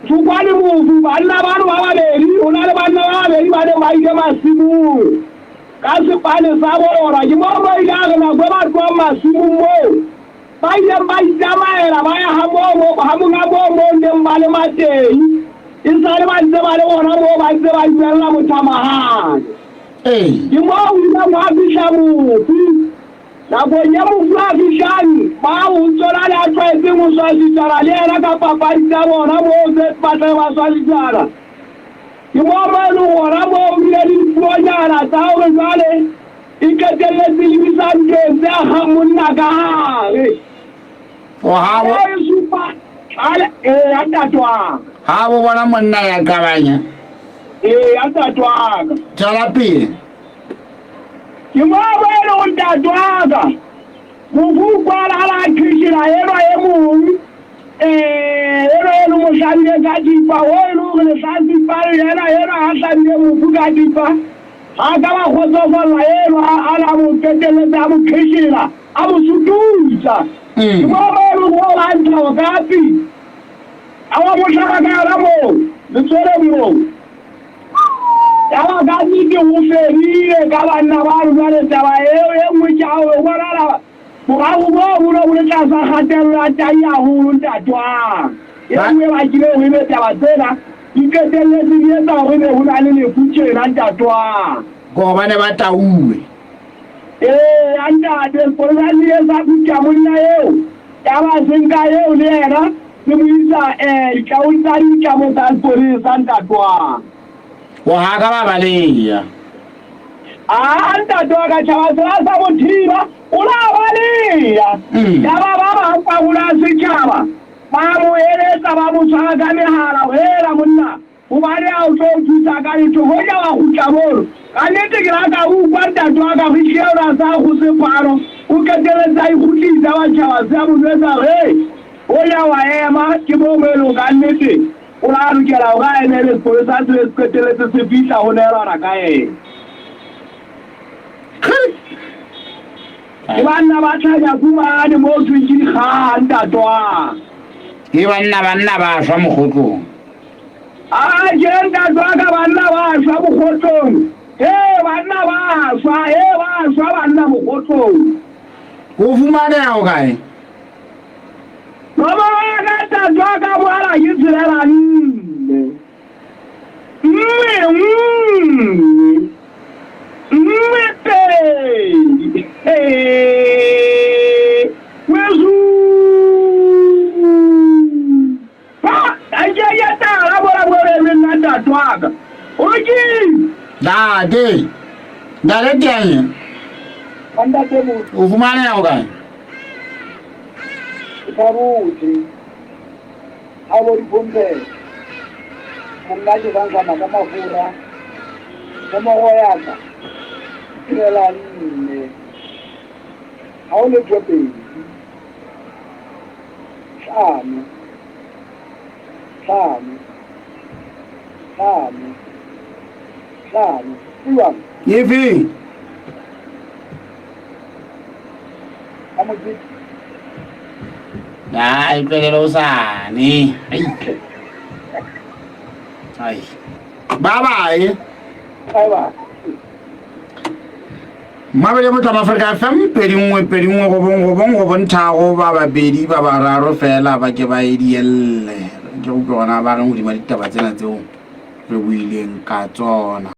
Thokwane mofu, banna bano ba babedi, ho na le banna ba babedi ba neng ba ile masimong ka sepane sa bona. Ke moo ba ile a re nako e ba tlohang masimong moo ba ileng ba itsamaela ba ya ha moo moo ha monga moo moo neng ba lema teng. E sale ba ntse ba le hona moo ba ntse ba inwella mothamahane. Ke moo ho ileng hwa fihla mofu. Nakong ya mofu a fihlang, bao ho tsona le a tlwaetseng ho swasisana le yena ka papadi tsa bona moo tse batlang ba swasisana. Ke moo mo e leng hona moo ho bile le dipuonyana tsa hore jwale e qetelletse lebisa ntweng tse akgang monna ka hare. O ha bo E supa tlale ee ya ntate wa ka. Ha bo bona monna ya qabanya. Ee ya ntate wa ka. Tswela pele. Ke moo mo e leng ntate wa ka. Mofu o kwala ha la qhishela enwa e mong eh enwa e leng mo hlabile ka thipa o e leng hore lehlatsipa le yena enwa a hlabile mofu ka thipa ha ka ba kgotsofalla enwa a la mo qetelletse a mo qhishela a mo sututsa. Ke moo mo e leng ho ba ntsha okapi a wa mo hlaba ka yona moo letsweleng moo. Yaba ka nnete ho fedile ka banna bano. Jwale taba eo e nngwe ke ya hore ho bonahala boraro boo bo ne bo le tlasa kgatello ya tai haholo ntate wa ka. E nngwe e bakile hore ebe taba tsena di qetelletse di etsa hore ebe ho na le lefu tjena ntate wa ka. Gore ba ne ba tauwe. Ee, ya ntate, sepolesa se ile sa phutha monna eo, yaba se nka eo le yena se mo isa ditlaong tsa ditlamo tsa sepolesa, ntate wa ka. O ha ka ba baleha. A ntate wa ka, tjhaba sela sa mo thiba, o la baleha. Yaba ba bang ba hula setjhaba, ba mo eletsa, ba mo tshwara ka mehala, hela monna, Hobane ha o tlo o thusa ka letho hoja wa kgutla mono. Ka nnete ke la ka utlwa ntate wa ka ho ehlile o ne a sa kgotse phano. O qetelletse a ikgutlisa wa tjhaba se a mo jwetsa hore hei hoja wa ema ke moo mo e leng ka nnete o la lokela hore a emele sepolesa se be se qetelletse se fihla ho neelana ka yena. Ke banna ba tlhanya kumane mo thweng ke dikgang ntate wa. Ke banna banna ba shwa mokgotlong. A je ntate wa ka banna ba shwa mokgotlong. He banna ba shwa, he ba shwa banna mokgotlong. O fumaneha ho kae? Nomoro ya ka ntate wa ka mohala ke 64. Nngwe, nngwe, nngwe, pedi. Hee, wesu! Ba, a ke ya tala bola bole le nna ntate wa ka. O lokile. Ntate, ntate teng. Ntate mo. O fumaneha o kae? Ke thabotse. Ha bo dipompele. Monna ke santsana ka mafura. Nomoro ya ka. Tshelela nne. Ha o letho pedi. Hlano. Hlano. Hlano. Hlano. E jwang? Efeng? A mokete. Na e tlwelele o sane. Ai. Ai. Bye bye. Bye bye. Mabele Motlamo Afrika FM 21 21 robong robong robong tharo ba babedi ba bararo fela ba ke ba e dielle ke utlwe gona ba reng hodima ditaba tsena tseo re buileng ka tsona.